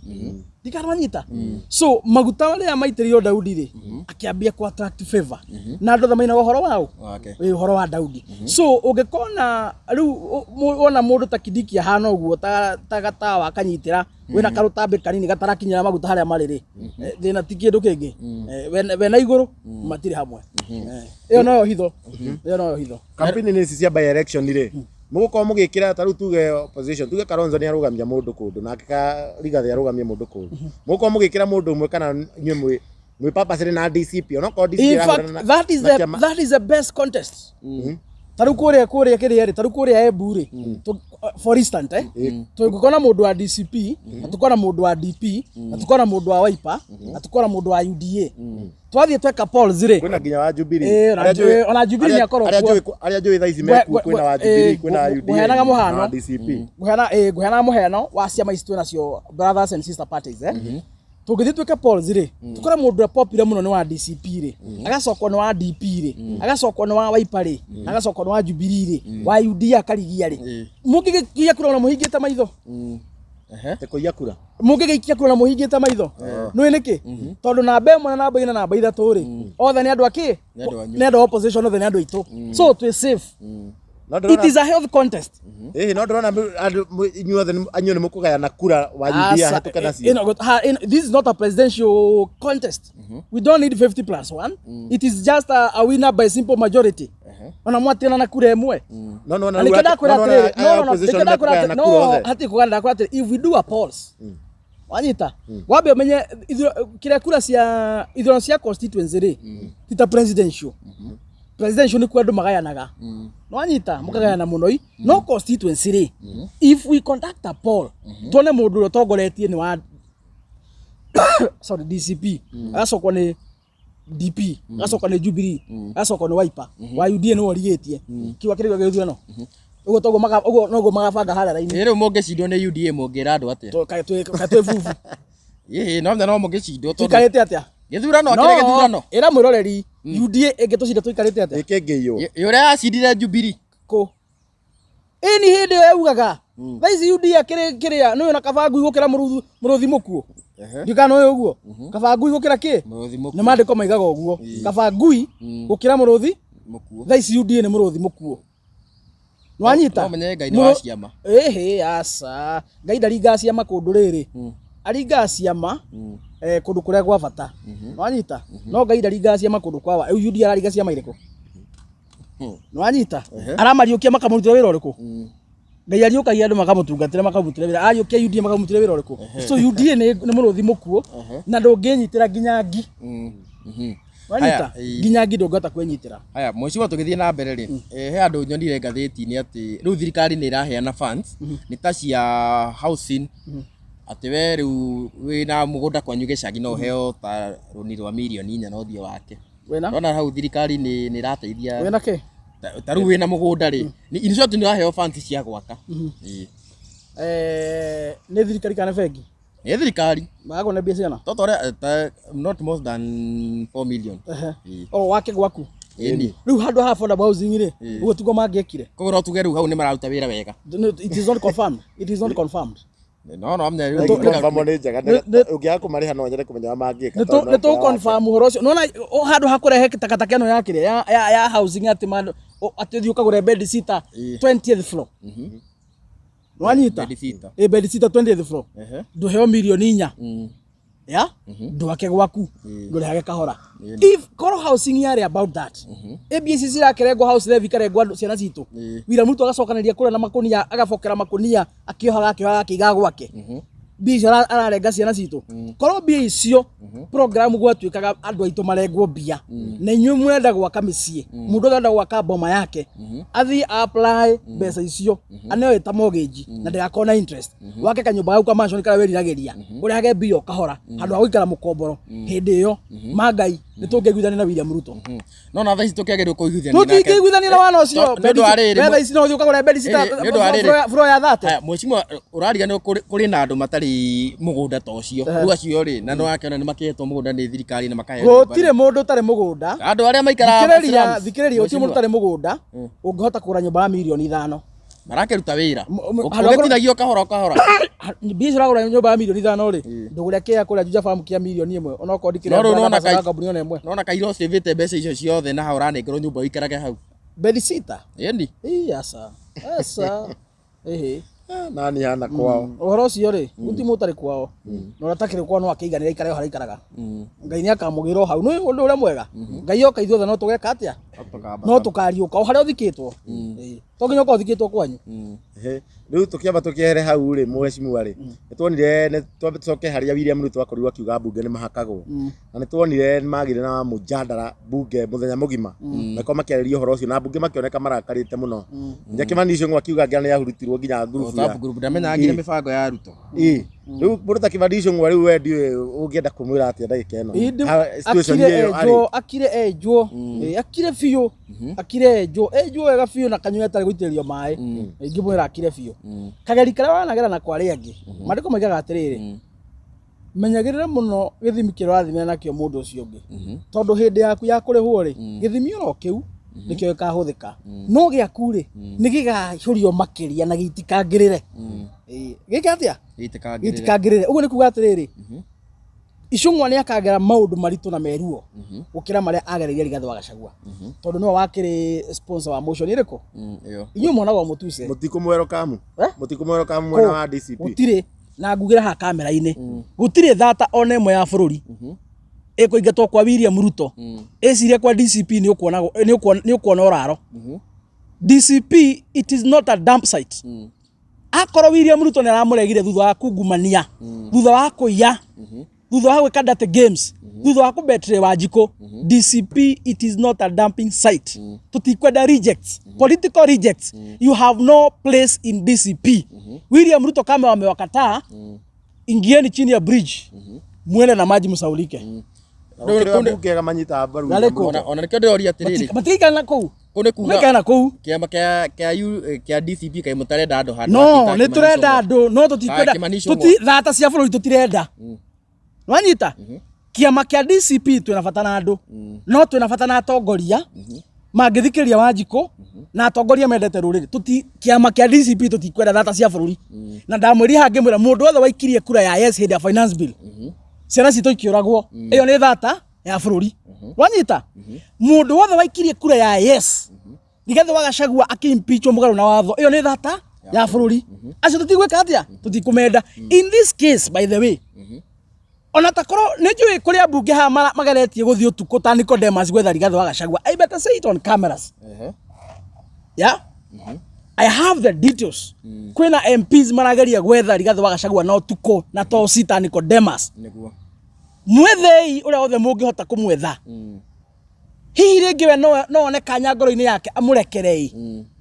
Ndikanamanyita. So maguta marĩa maitĩrĩirio Daudi rĩ, akĩambia ku attract favor na andũ othe mainaga ũhoro wao Wake. wĩ ũhoro wa Daudi. So ũngĩkona rĩu wona mũndũ ta Kindiki ahana ũguo ta gatawa akanyitĩra wĩna karũtambĩ kanini gatarakinyĩra maguta harĩa marĩ rĩ, thĩna ti kĩndũ kĩngĩ. Wena igũrũ matirĩ hamwe. Ĩyo noyo hitho, ĩyo noyo hitho. Campaign ici cia by election rĩ, mũgũkorwo mũgĩkĩra ta rĩu tuge opposition, tuge Kalonzo nĩ arũgamia mũndũ kũndũ nake ka Rigathĩ arũgamie mũndũ kũndũ, mũgũkorwo mũgĩkĩra mũndũ ũmwe kana inyuĩ mwĩ purposely na DCP onokorwo DCP In fact, ĩrahũrana that is na the kĩama- that is the best contest. Ta rĩu kũrĩa kĩrĩa rĩ, ta rĩu kũrĩa Embu rĩ, for instance, tũngĩkorwo na mũndũ wa DCP na tũkorwo na mũndũ wa DP na tũkorwo na mũndũ wa Wiper na tũkorwo na mũndũ wa UDA, twathiĩ tweka polls rĩ, Kwĩna nginya wa Jubilee. Ona Arĩa ona Jubilee nĩakorwo arĩa kuo. Arĩa njũĩ thaa ici mekuo, kwĩna wa Jubilee, kwĩna wa UDA ngũheanaga na mũhano. wa DCP. Ngũheanaga mũhano wa ciama ici twĩnacio, brothers and sister parties, eh. Tũngĩthiĩ twĩke polls rĩ, tũkore mũndũ ũrĩa popular mũno nĩ wa DCP rĩ, agacokwo nĩ wa DP rĩ, agacokwo nĩ wa Wiper rĩ, agacokwo nĩ wa Jubilee rĩ, wa UDA akarigia rĩ, mũngĩgĩikia kura na mũhingĩte maitho? Te kũiya kura. Mũngĩgĩikia kura na mũhingĩte maitho, nĩũĩ nĩkĩ? Tondũ namba 1 na namba 4 na namba 3 rĩ, othe nĩ andũ akĩ? Nĩ andũ anyu. Nĩ andũ a opposition, othe nĩ andũ aitũ, so twĩ safe. No It ndĩrona is a health contest. Ĩhĩ, no ndĩrona andũ inyuothe inyuĩ nĩ mũkũgayana kura wa UDA Asa, ahĩtũke nacio. This is not a presidential contest. We don't need 50 plus one. It is just a winner by simple majority. Ona mwatigana na kura ĩmwe. No no Na nĩkĩo ndakwĩra atĩrĩrĩ, no, no, opposition nĩkĩo ndakwĩra mekũgayana atĩrĩ, kura no, othe. hatirĩ kũgayana, ndakwĩra atĩrĩ, if we do a polls, wanyita, wambe ũmenye kĩrĩa kura cia ithurano cia constituency rĩ, ti ta presidential. Presidential nĩkuo andũ magayanaga, nwanyita, mũkagayana mũno i, no constituency rĩ, if we conduct a poll tuone mũndũ ũrĩa ũtongoretie nĩ wa, sorry, DCP, agacokwo nĩ DP, agacokwo nĩ Jubilee, agacokwo nĩ Wiper, wa UDA nĩwe ũrigĩtie kiuga kĩrĩa gĩthurano, ũguo toguo ũguo noguo magabanga harĩa raini. Ĩ rĩu mũngĩcindwo nĩ UDA mũngĩra andũ atĩa? Kaĩ twĩ bubu? Ĩhĩ, no no mũngĩcindwo tondũ Tũikarĩte atĩa? Gĩthurano akĩrĩ gĩthurano. Ĩra mwĩroreri, UDA ĩngĩtũcinda tũikarĩte atĩa? Ĩkĩngĩiywo. Ĩ ũrĩa yacindire Jubilee. Kũ ĩni hĩndĩ ĩyo yaugaga thaa ici UDA kĩrĩ kĩrĩa nĩwe na kaba ngui gũkĩra mũrũthi mũkuũ. Ndikana nĩũĩ ũguo kaba ngui gũkĩra kĩ? Mũrũthi mũkuũ. Nĩ maandĩko maigaga ũguo, kaba ngui gũkĩra mũrũthi mũkuũ. Thaa ici UDA nĩ mũrũthi mũkuũ, nwanyita? No menye Ngai nĩ wa ciama. Ĩhĩ, aca, Ngai ndaringaga ciama kũndũ rĩrĩ, aringaga ciama kũndũ kũrĩa gwa bata, nwanyita? No Ngai ndaringaga ciama kũndũ kwa wa. Rĩu UDA araringa ciama irĩkũ? Nĩwanyita? Aramariũkia makamũrutĩra wĩra ũrĩkũ? Ngai ariũkagia andũ makamũtungatĩra, makamũrutĩra wĩra. Ariũkia UDA makamũrutĩra wĩra ũrĩkũ? So UDA nĩ mũrũthi mũkuũ na ndũngĩnyitĩra nginya ngi. Wanyita? Haya, Nginya ngi ndũngĩhota kwĩnyitĩra. Haya, mheshimiwa, tũgĩthiĩ na mbere rĩ, he andũ nyonire ngathĩti-inĩ atĩ rĩu thirikari nĩ ĩraheana funds nĩ ta cia housing, atĩ we rĩu wĩna mũgũnda kwanyu gĩcagi no ũheo ta rũni rwa mirioni 4 na ũthiĩ wake. Wĩna? Ndona hau thirikari nĩ ĩrateithia. Wĩna kĩ? Ta rĩu wĩna mũgũnda rĩ, in short nĩ ũraheo funds cia gwaka. Ĩĩ. Nĩ thirikari kana nĩ bengi? Nĩ thirikari. Magakũne mbia cigana? Toto ũrĩa ta not more than 4 million. Ĩĩ. O wake gwaku. Ĩni. Rĩu handũ ha affordable housing rĩ, ũguo tiguo mangĩekire. Koguo no tuge rĩu hau nĩ mararuta wĩra wega. No, it is not confirmed. It is not confirmed. No amenya rĩu Confirm nĩ njega, ũngĩaga kũmarĩha no nyende kũmenya ũrĩa mangĩka. Nĩ tũ confirm ũhoro ũcio. Nĩwona handũ ha kũrehe takataka ĩno ya kĩrĩa ya housing atĩ atĩ ũthiĩ ũkagũre bed sitter 20th floor. Nĩwanyita? Bed sitter. Ĩ bed sitter 20th floor. Ndũheo mirioni 4. Ya? Ndwake gwaku. Ndũrĩhage kahora. If korwo housing yarĩ about that. ABS cirakerengwo house levy ikarengwo andũ ciana citũ. William Ruto agacokanĩria kũrĩa na makũnia, agabokera makũnia, akĩohaga akĩohaga akĩigaga gwake. Mbia icio ararenga ciana citũ. Korwo mbia icio program gwatuĩkaga andũ aitũ marengwo mbia. Na inyuĩ mũrenda gwaka mĩciĩ. Mũndũ ũrĩa ũrenda gwaka boma yake athiĩ apply mbeca icio aneo ĩta mortgage na ndĩgakorwo na interest. Wake kanyũmba gaku ka mansion karĩa wĩriragĩria ũrehage mbia o kahora handũ ha gũikara mũkomboro. Hĩndĩ ĩyo ma Ngai nĩ tũngĩiguithania na William Ruto. No na thaa ici tũkĩagĩrĩirwo kũiguithania nake. Tũtingĩiguithania na wana ũcio. Nĩ ũndũ wa rĩrĩ, Betha ici no ũthiĩ ũkagũre bed sitter Nĩ ũndũ wa rĩrĩ. floor ya 30. Haya, mheshimiwa, ũrariganĩrwo kũrĩ na andũ matarĩ mũgũnda ta ũcio. Rĩu acio rĩ, na nĩwakĩona nĩ makĩhetwo mũgũnda nĩ thirikari na makaheo nyũmba. Gũtirĩ mũndũ ũtarĩ mũgũnda. Andũ arĩa maikaraga Thikĩrĩria, slums, thikĩrĩria, gũtirĩ mũndũ mheshimiwa, ũtarĩ mũgũnda ũngĩhota kũgũra nyũmba ya mirioni 5. Marakĩruta wĩra. Handũ ha Ũgĩtinagio kahora o kahora. Mbia icio ũragũra nyũmba ya mirioni 5 rĩ, ndũgũre kĩea kũrĩa Juja Farm kĩa mirioni 1, onokorwo ndikĩrĩ No rĩu nona kambuni ona ĩmwe. Nona kaira ũcĩvĩte mbeca icio ciothe na hau ũranengerwo nyũmba ũikarage hau. Bed sitter. Ĩni. Ĩ aca. Aca. Ĩhĩ. Nani hana kwao. Ũhoro ũcio rĩ, gũtirĩ mũndũ ũtarĩ kwao. Na ũrĩa ũtakĩrĩ kwao no akĩiganĩre aikare o harĩa aikaraga. Ngai nĩ akamũgĩra o hau. Nĩ ũndũ ũrĩa mwega. Ngai oka ithuothe no tũgeka atĩa? No tũkariũka o harĩa ũthikĩtwo. Ĩĩ. To nginya ũkorwo ũthikĩtwo kwanyu. Rĩu tũkĩamba tũkĩehere hau rĩ, mheshimiwa rĩ, nĩ tuonire, nĩ twambe tũcoke harĩa William Ruto akorirwo akiuga mbunge nĩ mahakagwo. Na nĩ tuonire nĩ magĩire na mũjadara mbunge mũthenya mũgima. Makorwo makĩarĩria ũhoro ũcio na mbunge makĩoneka marakarĩte mũno. Nginya Kimani Ichung'wa akiuga nginya nĩ ahurutirwo nginya ngurubu ya WhatsApp group ndamenyaga nginya mĩbango ya Ruto. Ĩĩ. Rĩu mũndũ ta Kimani Ichung'wa rĩu we ndiũĩ ũngĩenda kũmwĩra atĩa ndagĩka ĩno. Ĩndĩ Situation akire ĩyo arĩ. enjwo, akire enjwo. Ĩĩ, akire biũ. Akire enjwo, enjwo wega biũ na kanyua atarĩ gũitĩrĩrio maĩ. Ingĩmwĩra akire biũ. Kageri karĩa wanagera nako arĩa angĩ. Maandĩko moigaga atĩrĩrĩ, menyagĩrĩra mũno gĩthimi kĩrĩa ũrathimĩra nakĩo mũndũ ũcio ũngĩ. Tondũ hĩndĩ yaku ya kũrĩhwo rĩ, gĩthimi oro kĩu nĩkĩo gĩkahũthĩka. No gĩaku rĩ, nĩ gĩgaihũrio makĩria na gĩitikangĩrĩre. Ĩĩ, gĩke atĩa? Gĩitikangĩrĩre. Gĩitikangĩrĩre. Ũguo nĩ kuga atĩrĩrĩ, Ichung'wa nĩ akagera maũndũ maritũ na meruo gũkĩra marĩa agereire Rigathĩ wa Gachagua. Tondũ nĩwe wakĩrĩ sponsor wa motion ĩrĩkũ? Ĩyo. Inyuĩ muonagwo mũtuse. Mũtikũmwerwo kamu. Eh? Mũtikũmwerwo kamu mwena wa DCP. Gũtirĩ na ngugĩra haha kamera-inĩ. Gũtirĩ thata ona ĩmwe ya bũrũri ĩkũingatwo kwa William Ruto. Ĩcirie kwa DCP nĩ ũkuona ũraro. DCP, it is not a dump site. Akorwo William Ruto nĩ aramũregire thutha wa kungumania, thutha wa kũiya, thutha wa gwĩka dirty games, thutha wa kũbetray Wanjikũ, DCP, it is not a dumping site. Tũtikwenda rejects, political rejects. You have no place in DCP. William Ruto kama wamewakataa, ingieni chini ya bridge, mwende na maji msaulike. Gũkĩrĩ mbunge ega manyitaga mbaru Na William rĩkũ? Ruto. Ona nĩkĩo ndĩroria atĩrĩrĩ. Matigaikara na kũu. Kũu nĩ kuga Maikara na kũu. kĩama kĩa DCP kaĩ mũtarenda andũ handũ No, ha nĩ Kimani tũrenda Ichung'wa. andũ, no tũtikwenda Kimani Ichung'wa. thata cia bũrũri tũtirenda. Wanyita? Kĩama kĩa DCP twĩna bata na andũ, no twĩna bata na atongoria mangĩthikĩrĩria Wanjikũ na atongoria mendete rũrĩrĩ. Kĩama kĩa DCP tũtikwenda thata cia bũrũri. Na ndamwĩria haha ngĩmwĩra mũndũ wothe waikirie kura ya yes hĩndĩ ya finance bill, ciana citũ ikĩũragwo, ĩyo nĩ thata ya bũrũri. Wanyita? Mũndũ wothe waikirie kura ya yes Rigathĩ wa Gachagua akĩimpeachwo mũgarũ na watho, ĩyo nĩ thata ya bũrũri. Acio tũtigwĩka atĩa? Tũtikũmenda. In this case, by the way, ona takorwo nĩ njũĩ kũrĩa mbunge haha mageretie gũthiĩ ũtukũ ta Nicodemus gwetha Rigathĩ wa Gachagua, I better say it on cameras. Yeah, I have the details. Kwĩna MPs marageria gwetha Rigathĩ wa Gachagua na ũtukũ na to Sita Nicodemus. Nĩguo. Mwethei ũrĩa wothe mũngĩhota kũmwetha. Hihi rĩngĩ we no one kanya ngoro-inĩ yake amũrekerei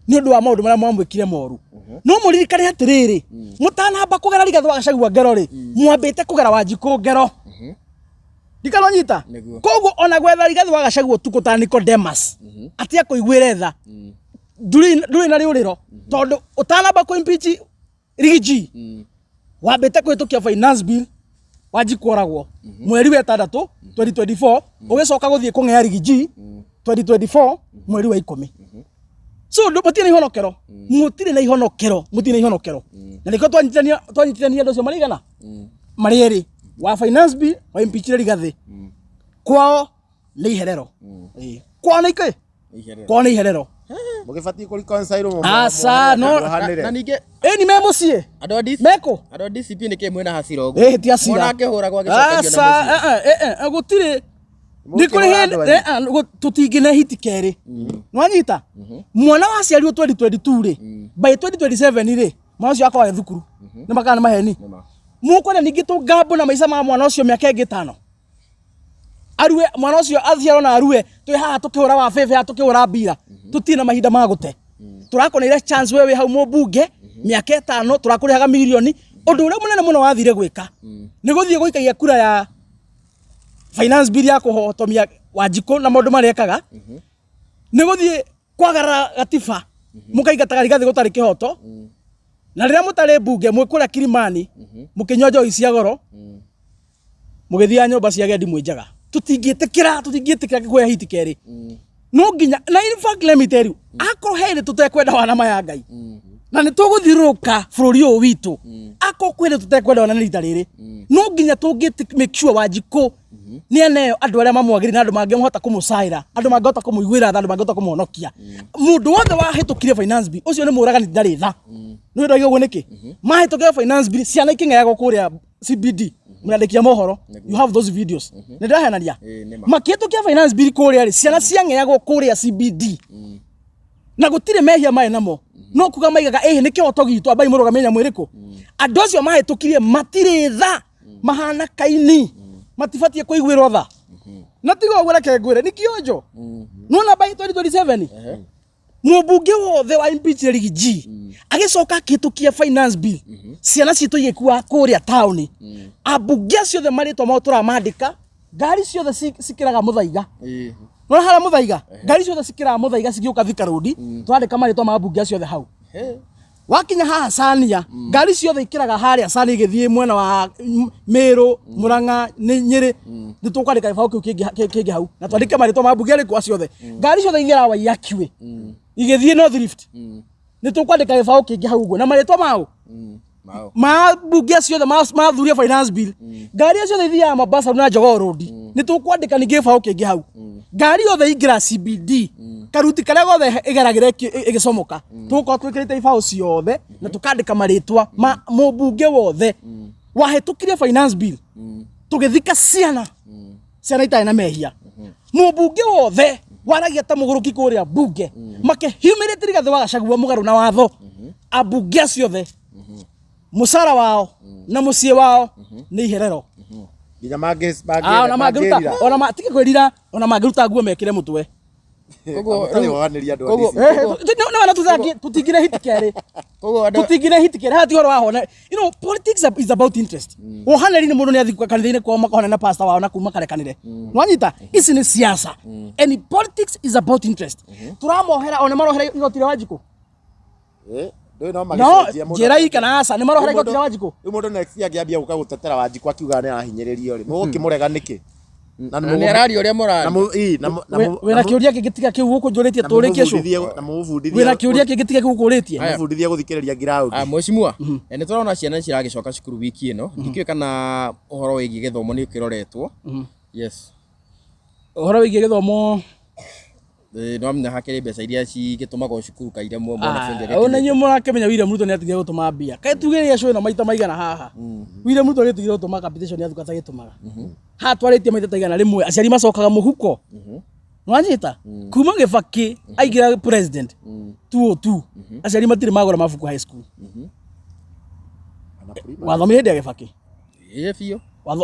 nĩ ũndũ wa maũndũ marĩa mwamwĩkire moru. No mũririkane atĩrĩrĩ, mũtanamba kũgera Rigathĩ wa Gachagua ngero rĩ, mwambĩte kũgera Wanjikũ ngero. Ndikanonyita. Nĩguo. Koguo ona gwetha Rigathĩ wa Gachagua ũtukũ ta Nicodemus atĩ akũiguĩre tha, ndũrĩ na rĩũrĩro, tondũ ũtanamba kũ impeach Riggy wambĩte kũhĩtũkia finance bill Wanjikũ oragwo mweri wa ĩtandatũ 2024, ũgĩcoka gũthiĩ kũng'ea Riggy G 2024 mweri wa 10. So mũtirĩ na ihonokero, mũtirĩ na ihonokero, mũtirĩ na ihonokero. Na nĩkĩo twanyitithania andũ acio marĩ igana marĩ erĩ, wa finance bill wa impeach Rigathĩ, kwao nĩ iherero. Ĩĩ. Kwao nĩ ikĩ? Iherero. Kwao nĩ iherero. Mũgĩbatiĩ kũ reconcile Aca, no- Na ningĩ Ĩni me mũciĩ andũ a DC mekũ andũ a DCP nĩkĩ mwĩna hasira ũguo? Ĩĩ, ti hasira. Mwana akĩhũragwo agĩcokagio na Aca, mũciĩ. gũtirĩ nĩ kũrĩ Mũkĩhũra andũ hĩndĩ tũtingĩne hiti kerĩ. Nĩwanyita mwana waciarirwo 2022 rĩ, by 2027 rĩ, mwana ũcio akorwo agĩ thukuru. Nĩ makana nĩ maheni? Nĩma. Mũkwenda ningĩ tũngambo na maica ma mwana ũcio mĩaka ĩngĩ 5 arue, mwana ũcio aciarwo na arue twĩ haha tũkĩhũra wa bebe, haha tũkĩhũra mbira? Tũtirĩ na mahinda ma gũte. Tũrakũneire chance we wĩ hau mũmbunge mĩaka 5, tũrakũrĩhaga mirioni. Ũndũ ũrĩa mũnene mũno wathire gwĩka nĩ gũthiĩ gũikagia kura ya finance bill ya kũhotomia Wanjikũ na maũndũ marĩa ekaga, nĩ gũthiĩ kwagarara gatiba, mũkaingataga Rigathĩ gũtarĩ kĩhoto, na rĩrĩa mũtarĩ mbunge mwĩ kũrĩa Kilimani mũkĩnyua njohi cia goro, mũgĩthiaga nyũmba cia agendi mwĩ njaga. Tũtingĩtĩkĩra, tũtingĩtĩkĩra kĩgũya hiti kerĩ. No nginya na in fact let me tell you, akorwo he hĩndĩ tũtekwenda wana maya Ngai na nĩ tũgũthiũrũrũka bũrũri ũyũ witũ, akorwo kwĩ hĩndĩ tũtekwenda wana nĩ rita rĩrĩ. No nginya tũngĩ make sure Wanjikũ nĩ aneo andũ arĩa mamwagĩrĩire na andũ mangĩhota kũmũcaĩra, andũ mangĩhota kũmũiguĩra tha, andũ mangĩhota kũmũhonokia. Mũndũ wothe wahĩtũkire finance bill ũcio nĩ mũragani, ndarĩ tha. Nĩ ũndũ ũguo nĩkĩ mahĩtũkire finance bill, ciana ikĩng'eagwo kũrĩa CBD, mwandĩki mohoro, you have those videos. Nĩ ndĩrahenania? Ĩĩ, nĩ ma. Makĩhĩtũkia finance bill kũrĩa rĩ, ciana ciang'eagwo kũrĩa CBD na gũtirĩ mehia marĩ namo, no kuga maigaga ĩhĩ nĩ kĩhoto gitũ, ambai mũrũgamie nyamũ ĩrĩkũ. Andũ acio mahĩtũkirie matirĩ tha, mahana kaini, matibatiĩ kũiguĩrwo tha. Na tiga ũguo, reke ngwĩre nĩ kĩonjo nona by 2027 mũmbunge wothe wa impeach Riggy G agĩcoka akĩhĩtũkia finance bill, ciana citũ igĩkua kũrĩa taũni, ambunge acio othe marĩtwa mao tũramandĩka. Ngari ciothe cikĩraga Mũthaiga. Nona harĩa Mũthaiga, ngari ciothe cikĩraga Mũthaiga cigĩũka Thika Road, tũrandĩka marĩtwa ma ambunge acio othe hau. Wakinya haha Sania, ngari ciothe ikĩraga harĩa Sania igĩthiĩ mwena wa Meru, Murang'a, nĩ Nyĩrĩ, nĩ tũkwandĩka gĩbaũ kĩu kĩngĩ hau na twandĩke marĩtwa ma ambunge arĩkũ acio othe. Ngari ciothe igeraga Waiyaki igĩthiĩ North Rift, nĩ tũkwandĩka gĩbaũ kĩngĩ hau ũguo na marĩtwa mao. Mao. Ma mbunge acio othe mathuria finance bill. Ngari ciothe ithiaga Mombasa na Jogoo Road, nĩ tũkwandĩka ningĩ gĩbaũ kĩngĩ hau. Ngari yothe ingĩra CBD, karuti karĩa gothe ĩgeragĩra ĩgĩcomoka, tũgũkorwo twĩkĩrĩte ibaũ ciothe na tũkandĩka marĩtwa ma mũmbunge wothe wahĩtũkirie finance bill tũgĩthika ciana itarĩ na mehia, mũmbunge wothe waragia ta mũgũrũki kũrĩa mbunge makĩhumĩrĩte Rigathĩ wa Gachagua mũgarũ na watho. Ambunge acio othe mũcara wao na mũciĩ wao nĩ iherero. Nginya Ah, ona mangĩruta mangĩrira. Ona tiga kwĩrira, ona mangĩruta nguo mekĩre mũtwe. Koguo Mũtarĩ wohanĩria andũ a koguo- DCP. Nĩ wana tũtingire hiti kerĩ. Koguo andũ Tũtingire hiti kerĩ. Haha ti ũhoro wa hone. Politics is about interest. Wohanĩri nĩ mũndũ nĩ athiĩ kanitha-inĩ kwao makahona na pastor wao na kuma karekanĩre. Nwanyita ici nĩ siasa and politics is about interest. Tũramohera ona marohera igoti rĩa Wanjikũ. Eh, ndũĩ no No magĩcenjia mũndũ. njĩra kana aca nĩ marohera Rĩu igoti rĩa Wanjikũ. Rĩu mũndũ next year angĩambia gũka gũtetera Wanjikũ akiuga nĩ arahinyĩrĩrio rĩ, mũgũkĩmũrega nĩkĩ? Na na nĩ araria ũrĩa na mũraria. mũ- ii, na mũ- na mũ- Wĩna na mũ- kĩũria kĩngĩ tiga kĩu gũkũnjũrĩtie na tũrĩkie cũ? na mũmũbundithie Wĩna kĩũria kĩngĩ tiga kĩu gũkũrĩtie? Aya. Mũmũbundithie gũthikĩrĩria ground. Ah, mheshimiwa, nĩ tũrona ciana nĩ ciragĩcoka cukuru wiki ĩno. Ndikĩũĩ kana ũhoro wĩgiĩ gĩthomo nĩ ũkĩroretwo. Yes. Ũhoro wĩgiĩ gĩthomo? Nĩ wamenya hakĩrĩ mbeca iria cigĩtũmagwo cukuru kairemwo mwanafunzi. Ona inyuĩ mũrakĩmenya William Ruto nĩ atigire gũtũma mbia. Kaĩ tugĩrĩria show ĩno maita maigana haha? William Ruto agĩtigire gũtũma capitation ya thukuru atagĩtũmaga. Haha twarĩtie maita ta 100, aciari macokaga mũhuko. Nwanyita kuma Gĩbakĩ aingĩra president 202, aciari matirĩ magũra mabuku high school. Ona primary. Wathomire hĩndĩ ya Gĩbakĩ? Ĩĩ biũ.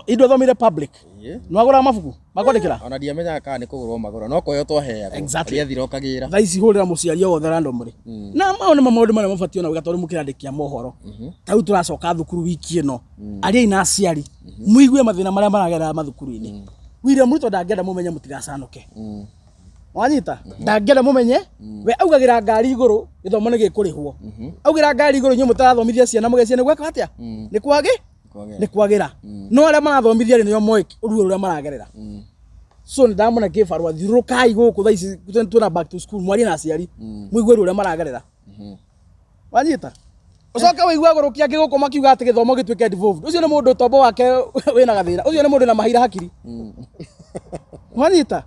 Ithuĩ athomire public. Ĩĩ. Nwagũraga mabuku makwandĩkĩra? Ona ndiamenyaga kana nĩ kũgũrwo magũra, no kũheo twaheagwo. Exactly. Rĩathira ũkagĩra. Thaa ici hũrĩra mũciari o wothe randomly, na mao nĩmo maũndũ marĩa mabatiĩ ona gwĩka, tondũ mũkĩrandĩkia mohoro ta rĩu tũracoka thukuru wiki ĩno, ariai na aciari mũigue mathĩna marĩa maragerera mathukuru-inĩ. William Ruto ndangĩenda mũmenye mũtigacanũke. Wanyita, ndangĩenda mũmenye. We augagĩra ngari igũrũ gĩthomo nĩ gĩkũrĩhwo, augĩra ngari igũrũ inyuĩ mũtarathomithia ciana mũgecia nĩ gweka atĩa, nĩ kwagĩ nĩ kwagĩra, no arĩa marathomithia rĩ nĩo moĩ ruo rũrĩa maragerera. So nĩ ndamũne kĩbarũa, thiũrũrũkai gũkũ thaa ici twĩna back to school, mwarie na aciari mũigue ruo rũrĩa maragerera. Wanyita, ũcoke wĩigue agũrũki angĩ gũkũ makiuga atĩ gĩthomo gĩtuĩke devolved. Ũcio nĩ mũndũ tombo wake wĩna gathĩna, ũcio nĩ mũndũ na mahira hakiri. Wanyita,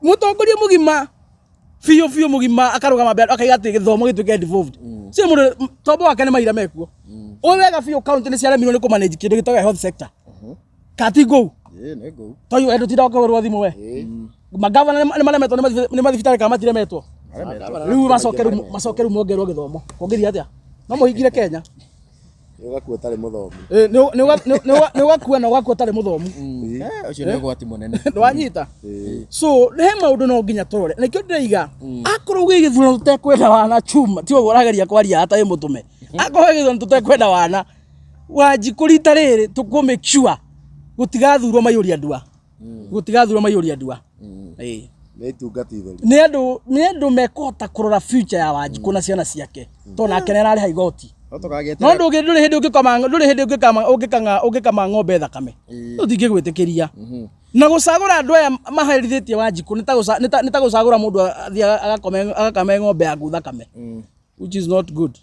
mũtongoria mũgima biũ biũ mũgima akarũgama mbere akaiga atĩ gĩthomo gĩtuĩke devolved, ũcio nĩ mũndũ tombo wake nĩ mahira mekuo. Ũĩ wega biũ county nĩ ciaremirwo nĩ kũmanage kĩndũ gĩtagwo health sector kati ngũu. Ĩĩ nĩ ngũu. Toyo andũ tinda ũkĩhũrwo thimũ we magavana nĩ maremetwo nĩ mathibitarĩ kana matiremetwo? Rĩu macoke rĩu mongerwo gĩthomo kũngĩthiĩ atĩa? No mũhingire Kenya. Nĩ ũgakua ũtarĩ mũthomu. Ĩ, nĩ ũgakua na ũgakua ũtarĩ mũthomu. Eh, ũcio nĩ ũgwati mũnene. Ndwanyita, so he maũndũ no nginya tũrore. Nĩkĩo ndĩraiga akorwo gwĩ gĩthurano tũtekwenda wana chuma, ti ũguo ũrageria kwaria hatarĩ mũtũme, akorwo gwĩ gĩthurano tũtekwenda wana Wanjikũ rita rĩrĩ, tũkũ make sure gũtigathurwo maiyũria ndua, gũtigathurwo maiyũria ndua. Ĩĩ. Nĩ itungati theri. Nĩ andũ mekũhota kũrora future ya Wanjikũ na ciana ciake, tondũ nake nĩ ararĩha igoti. No tũgagĩeterera. No ndũrĩ hĩndĩ ũngĩkama, ndũrĩ hĩndĩ ũngĩkama ng'ombe thakame. Tũtingĩgwĩtĩkĩria na gũcagũra andũ aya maherithĩtie Wanjikũ nĩ ta gũcagũra mũndũ athiĩ agakame ng'ombe yaku thakame, which is not good.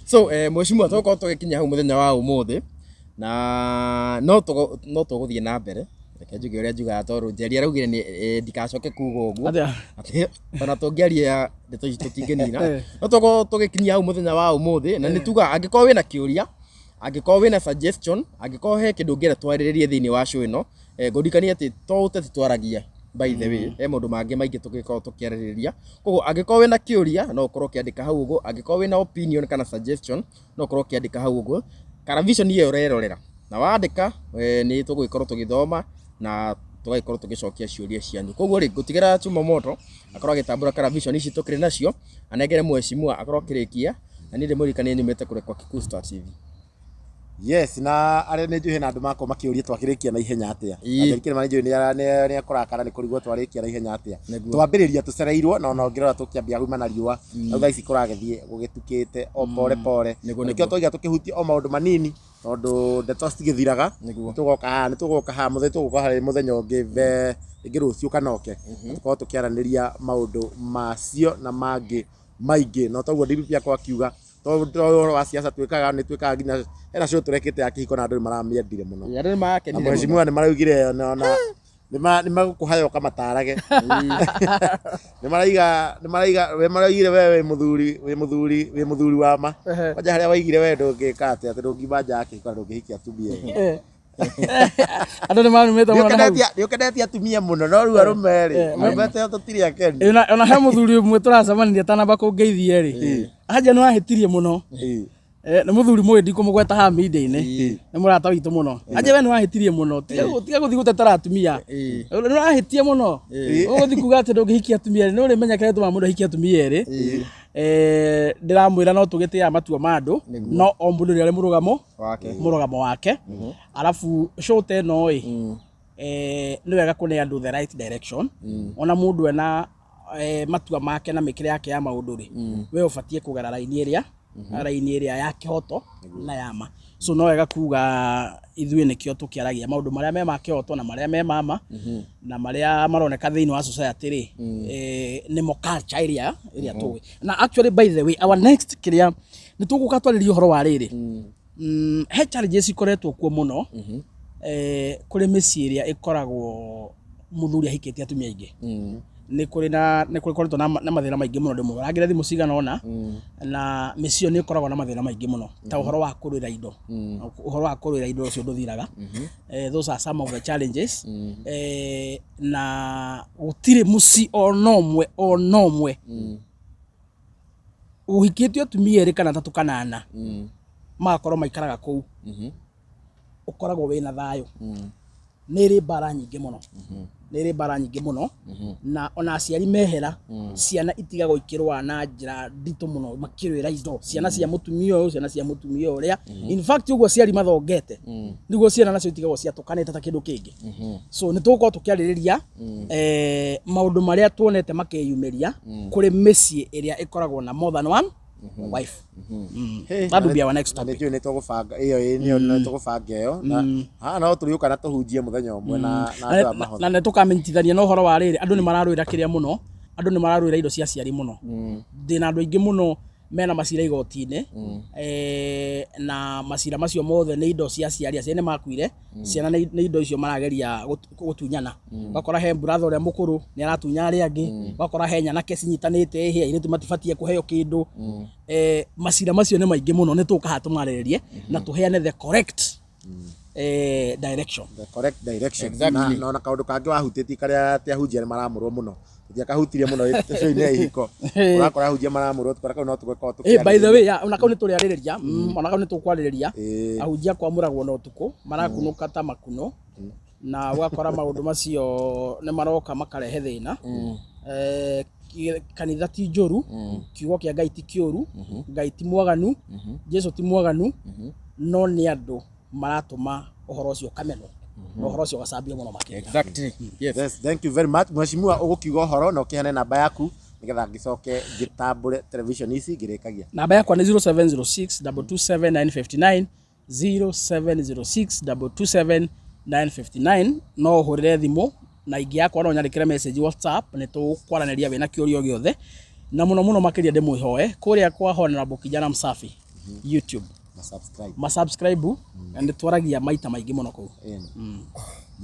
So mheshimiwa, tũgũkorwo tũgĩkinya hau mũthenya wa ũmũthĩ na no tũgũthiĩ na mbere. Reke njuge ũrĩa njugaga, tondũ Njeri araugire nĩ ndikacoke kuga ũguo. Atĩa? Atĩ ona tũngĩaria ndeto ici tũtingĩnina. No tũgũkorwo tũgĩkinyia hau mũthenya wa ũmũthĩ, na nĩ tuga angĩkorwo wĩna kĩũria, angĩkorwo wĩna suggestion, angĩkorwo he kĩndũ ũngĩenda twarĩrĩrie thĩinĩ wa show ĩno, ngũririkanie atĩ to ũteti twaragia, by the way, he maũndũ mangĩ maingĩ tũngĩkorwo tũkĩarĩrĩria. Koguo angĩkorwo wĩna kĩũria no ũkorwo ũkĩandĩka hau ũguo, angĩkorwo wĩna opinion kana suggestion no ũkorwo ũkĩandĩka hau ũguo kana vision ĩyo ũrerorera na wandĩka, nĩ tũgũgĩkorwo tũgĩthoma na tũgagĩkorwo tũgĩcokia ciũria cianyu. Koguo rĩ, ngũtigĩra Chuma Moto akorwo agĩtambũra kana vision ici tũkĩrĩ nacio, anengere mheshimiwa akorwo akĩrĩkia, na niĩ ndĩmũririkanie nyumĩte kũrĩa kwa Kikuyu Star TV. Yes, na arĩa nĩ njũĩ na andũ makwa makĩũria twakĩrĩkia na ihenya atĩa. Ĩĩ. Kĩrĩma nĩ njũĩ nĩ akũrakara nĩ kũrigwo twarĩkia na ihenya atĩa. Nĩguo. Twambĩrĩria tũcereirwo, na ona ũngĩrora tũkĩambia kuma na riũa, rĩu thaa ici kũragĩthiĩ gũgĩtukĩte o pore pore. Nĩguo. Nĩkĩo twaiga tũkĩhutie o maũndũ manini, tondũ ndeto citigĩthiraga. Nĩtũgoka haha mũthenya, tũgũka harĩ mũthenya ũngĩ rĩngĩ rũciũ kana oke, na tũkorwo tũkĩaranĩria maũndũ macio na mangĩ maingĩ. No toguo DPP akwa akiuga, to ũhoro wa siasa twĩkaga, nĩ twĩkaga nginya hena show tũrekĩte ya kĩhiko na andũ nĩ maramĩendire mũno. Ĩĩ, andũ nĩ Na makenire mũno. mheshimiwa nĩ maraugire ona nĩ magũkũhaya ũkamatarage. Nĩ maraiga we maraugire we wĩ mũthuri wa ma. Kwanja harĩa waigire we ndũngĩka atĩ ndũngiuma nja ya kĩhiko na ndũngĩhikia atumia erĩ. Andũ nĩ marumĩte mũno na hau. Nĩ ũkenetie atumia mũno, no rĩu arũme rĩ, arũme teo tũtirĩ akeni. Ĩ, ona he mũthuri ũmwe tũracemanirie atanamba kũngeithia rĩ, anja nĩ wahĩtirie mũno. Nĩ mũthuri mũĩ, ndikũmũgweta haha media-inĩ, nĩ mũrata witũ mũno. Anja we nĩ wahĩtirie mũno, tiga gũthiĩ gũtetera atumia, nĩ ũrahĩtia mũno. Ũgũthiĩ kuga atĩ ndũngĩhikia atumia erĩ, nĩ ũrĩmenya kĩrĩa gĩtũmaga mũndũ ahikie atumia erĩ. Ndĩramwĩra no tũgĩtĩaga matua ma andũ, no o mũndũ nĩ arĩ mũrũgamo wake. Mũrũgamo wake. Arabu show ta ĩno ĩ, nĩ wega kũne andũ the right direction. Ona mũndũ ena matua make na mĩkĩre yake ya maũndũ rĩ, we ũbatiĩ kũgera raini ĩrĩa ya kĩhoto na ya ma. So no wega kuga ithuĩ nĩkĩo tũkĩaragia maũndũ marĩa me ma kĩhoto na marĩa me mama na marĩa maroneka thĩinĩ wa society rĩ, nĩmo culture ĩrĩa tũĩ. Na actually, by the way, our next kĩrĩa nĩ tũgũka twarĩrie ũhoro wa rĩrĩ, he challenges ikoretwo kuo mũno kũrĩ mĩciĩ ĩrĩa ĩkoragwo mũthuri ahikĩtie atumia aingĩ. Nĩ kũrĩ na nĩ kũrĩ na mathĩna maingĩ mũno, ndĩmũhũragĩre thimũ cigana ũna, na mĩciĩ ĩyo nĩ ĩkoragwo na mathĩna maingĩ mũno, ta ũhoro wa kũrũĩra indo. Ũhoro wa kũrũĩra indo ũcio ndũthiraga. Those are some of the challenges. Na gũtirĩ mũciĩ ona ũmwe, ona ũmwe ũhikĩtio atumia erĩ kana atatũ kana ana, magakorwo maikaraga kũu, ũkoragwo wĩna thayũ. Nĩ ĩrĩ mbara nyingĩ mũno, nĩ ĩrĩ mbara nyingĩ mũno. Na ona aciari mehera, ciana itigagwo ikĩrũa na njĩra nditũ mũno, makĩrũĩra indo, ciana cia mũtumia ũyũ, ciana cia mũtumia ũrĩa. In fact, ũguo aciari mathongete nĩguo ciana nacio itigagwo ciatũkanĩte ta kĩndũ kĩngĩ. So nĩ tũgũkorwo tũkĩarĩrĩria maũndũ marĩa tuonete makĩyumĩria kũrĩ mĩciĩ ĩrĩa ĩkoragwo na more than one wife. Hey, That will be our next na nĩ topic. njũĩ nĩ tũgũbanga ĩyo, ĩ nĩyo nĩ tũgũbanga ĩyo, na haha no tũrĩũka na tũhunjie mũthenya ũmwe na andũ aya mahothe. Na nĩ tũkamenyithania na ũhoro wa rĩrĩ, andũ nĩ mararũĩra kĩrĩa mũno, andũ nĩ mararũĩra indo cia aciari mũno. Ndĩna andũ aingĩ mũno mena macira igoti-inĩ, na macira macio mothe nĩ indo cia aciari. Aciari nĩ makuire, ciana nĩ indo icio marageria gũtunyana. Ũgakora he brother ũrĩa mũkũrũ nĩ aratunya arĩa angĩ, ũgakora he nyanake cinyitanĩte, ĩhĩ, airĩtu matibatiĩ kũheo kĩndũ. Macira macio nĩ maingĩ mũno. Nĩ tũka haha tũmarĩrĩrie na tũheane the correct direction. The correct direction. Exactly. Na ona kaũndũ kangĩ wahutĩtie karĩa atĩ ahunjia nĩ maramũrwo mũno, tũtiakahutirie mũno show-inĩ ya ihiko. Ũrakora ahunjia maramũrwo, tukora kau no tũgĩkorwo. By the way, ya, ona kau nĩ tũrĩarĩrĩria, ona kau nĩ tũkwarĩrĩria. Ahunjia kwamũragwo na ũtukũ, marakunũka ta makuno, na ũgakora maũndũ macio nĩ maroka makarehe thĩna. Kanitha ti njũru, kiugo kĩa Ngai ti kĩũru, Ngai ti mwaganu, Jesu ti mwaganu, no nĩ andũ maratũma ũhoro ũcio ũkamenwo na ũhoro ũcio ũgacambio mũno makĩria. Exactly. Yes. Yes, thank you very much, mheshimiwa. Ũgũkiuga ũhoro na ũkĩheane namba yaku nĩgetha ngĩcoke ngĩtambũre television ici ngĩrĩkagia. Namba yakwa nĩ 0706 227 959, 0706 227 959. No ũhũrĩre thimũ, na ingĩ yakwa no nyandĩkĩre message WhatsApp, nĩ tũkwaranĩria wĩna kĩũria o gĩothe. Na mũno mũno makĩria ndĩmwĩhoe kũrĩa kwa Honorable Kijana Msafi YouTube na subscribe. Ma subscribe, na nĩ twaragia maita maingĩ mũno kũu. Ĩni.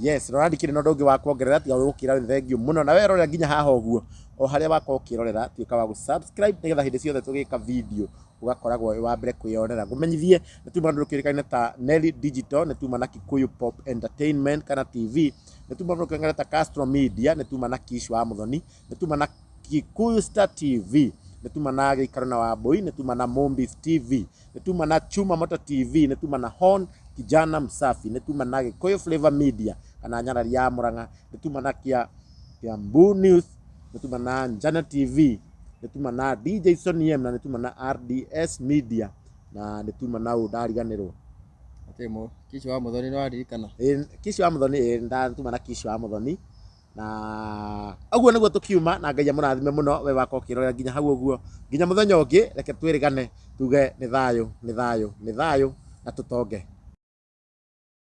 Yes, rora, ndikĩrĩ na ũndũ ũngĩ wa kuongerera tiga gũkĩra nĩ thank you mũno. Na we rorera nginya haha ũguo, o harĩa wakorwo ũkĩrorera, tuĩka wa gũ-subscribe nĩgetha hĩndĩ ciothe tũgĩka video ũgakoragwo wĩ wa mbere kwĩyonera. Ngũmenyithie nĩ tuma andũ kĩũrĩkaine ta Nelly Digital, nĩ tuma na Kikuyu Pop Entertainment kana TV, nĩ tuma andũ kĩũrĩkaine ta Castro Media, nĩ tuma na Kish wa Muthoni, nĩ tuma na Kikuyu Star TV, nĩ tuma na Gĩikaro na Wambui, nĩ tuma na Mombis TV, nĩ tuma na Chuma Moto TV, nĩ tuma na Hon Kijana Msafi, nĩ tuma na Gĩkũyũ Flavor Media kana Nyarari ya Murang'a, nĩ tuma na Kia Kiambu News, nĩ tuma na Njana TV, nĩ tuma na DJ Sonny M, na nĩ tuma na RDS Media, na nĩ tuma na ũ ndariganĩrwo. Atĩmo Kici wa Muthoni nĩ waririkana? Ĩ, Kishi wa Muthoni, ĩ, ndatuma na Kishi wa Muthoni. Na ũguo nĩguo tũkiuma, na Ngai amũrathime mũno we wakwa ũkĩrorera nginya hau ũguo. Nginya mũthenya ũngĩ, reke twĩrĩgane tuge nĩ thayũ, nĩ thayũ, nĩ thayũ, na tũtonge.